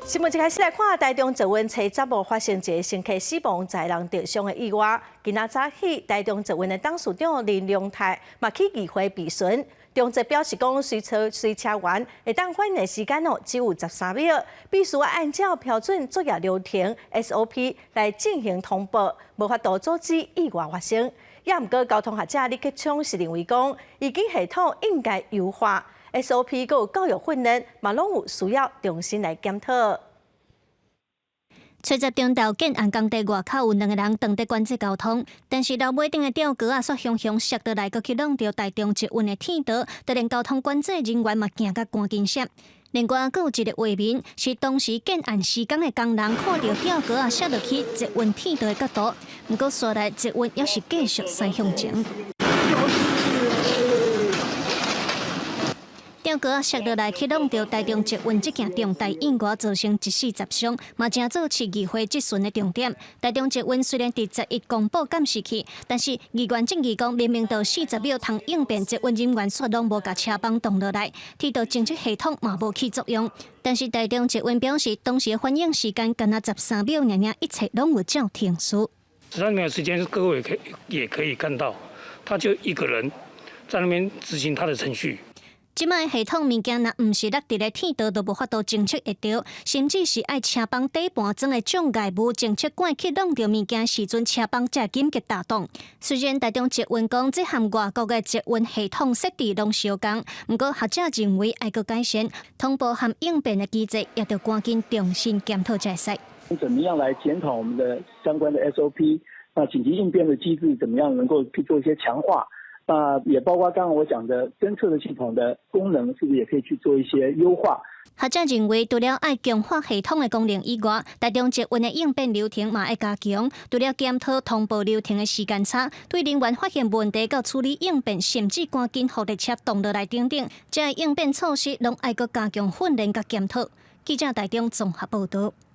新聞一開始來看，台中捷運初十號發生一个乘客死亡、載人著傷的意外。今仔早起，台中捷運的董事長林良泰嘛去議會備詢。中捷表示講，隨車隨車員會當反應的時間哦，只有13秒，必須按照標準作業流程 SOP 來進行通報，無法度阻止意外發生。也毋過，交通學者李克聰是認為講，預警系統應該優化 SOP，閣有教育訓練，嘛攏有需要重新來檢討。初十中晝建案工地外口有兩个人擋佇管制交通，但是樓尾頂的吊橋仔煞雄雄摔落來，閣去挵著台中捷運的鐵道，就連交通管制人員嘛驚甲趕緊閃。另外，閣有一个畫面是當時建案施工的工人看著吊橋仔摔落去捷運鐵道的角度，毋過紲來捷運猶是繼續駛向前。吊橋仔摔落來去挵著台中捷運這件重大意外，造成一死十傷，嘛成做市議會質詢的重點。台中捷運雖然佇11公布監視器，但是議員質疑講，明明就40秒通應變，捷運人員卻攏無共車幫擋落來，鐵道偵測系統嘛無起作用。但是台中捷運表示，當時反應時間干焦13秒，爾爾，一切攏有照程序。 13秒時間，各位也可以看到，他就一個人在那邊執行他的程序。這擺系統物件，若毋是落佇咧鐵道，就無法度偵測會著，甚至是愛車幫底盤裝的障礙物偵測管去挵著物件時陣，車幫才緊急打擋。雖然台中捷運講這和外國的捷運系統設置攏相仝，毋過學者認為愛閣改善，通報和應變的機制，也著趕緊重新檢討才會使。怎麼樣來檢討我們的相關的 SOP？那緊急應變的機制怎麼樣能夠去做一些強化？那也包括剛剛我講的偵測的系統的功能，是不是也可以去做一些優化？學者認為，除了愛強化系統的功能以外，台中捷運的應變流程嘛愛加強。除了檢討通報流程的時間差，對人員發現問題到處理應變，甚至趕緊予列車擋落來等等，這个應變措施攏愛閣加強訓練佮檢討。記者台中綜合報導。